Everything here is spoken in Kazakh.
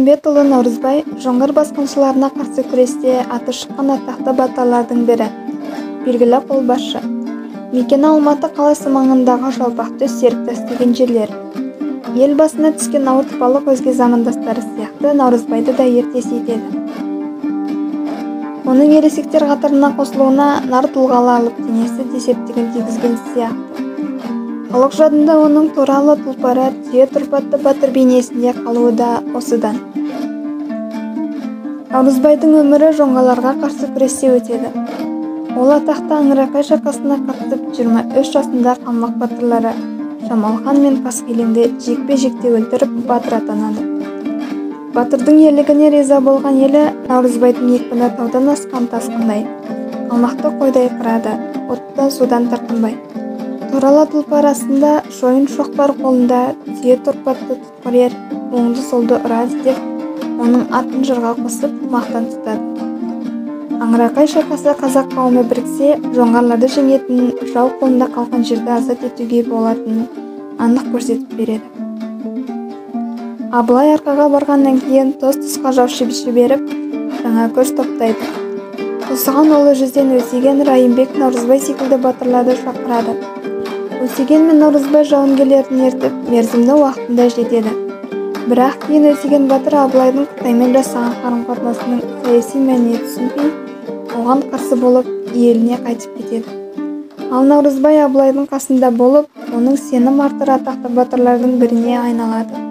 Нұрмағамбетұлы Наурызбай жоңғар басқыншыларына қарсы күресте аты шыққан атақты батырлардың бірі, белгілі қолбасшы. Мекені Алматы қаласы маңындағы Жалпақтөс, Серіктас деген жерлер. Ел басына түскен ауыртпалық өзге замандастары сияқты Наурызбайды да ерте сейтеді. Оның ересектер қатарына қосылуына нар тұлғалы алып денесі де септігін тигізген сияқты. Халық жадында оның торалы тұлпары, түйе тұрпатты батыр бейнесінде қалуы да осыдан. Наурызбайдың өмірі жоңғарларға қарсы күресте өтеді. Ол атақты Аңырақай шайқасына қатысып, 23 жасында қалмақ батырлары Жамалхан мен Қасқелеңді жекпе-жекте өлтіріп, батыр атанады. Батырдың ерлігіне риза болған елі Наурызбайдың екпіні таудан асқан тасқындай, қалмақты қойдай қырады, оттан судан тартынбай. Торала тұлпар астында, шойын шоқпар қолында, түйе тұрпатты тұтқыр ер, оңды-солды ұрады деп, оның атын жырға қосып, мақтан тұтады. Аңырақай шайқасы қазақ қауымы біріксе, жоңғарларды жеңетінін, жау қолында қалған жерді азат етуге болатынын анық көрсетіп береді. Абылай Арқаға барғаннан кейін тұс-тұсқа жау жіберіп, жаңа көш топтайды. Осыған Ұлы жүзден Өтеген, Райымбек, Наурызбай секілді батырларды шақырады. Өтеген мен Наурызбай жауынгерлерін ертіп, мерзімді уақытында жетеді. Бірақ кейін Өтеген батыр Абылайдың Қытаймен жасаған қарым-қатынасының саяси мәніне түсінбей, оған қарсы болып, еліне қайтып кетеді. Ал Наурызбай Абылайдың қасында болып, оның сенім артар атақты батырлардың біріне айналады.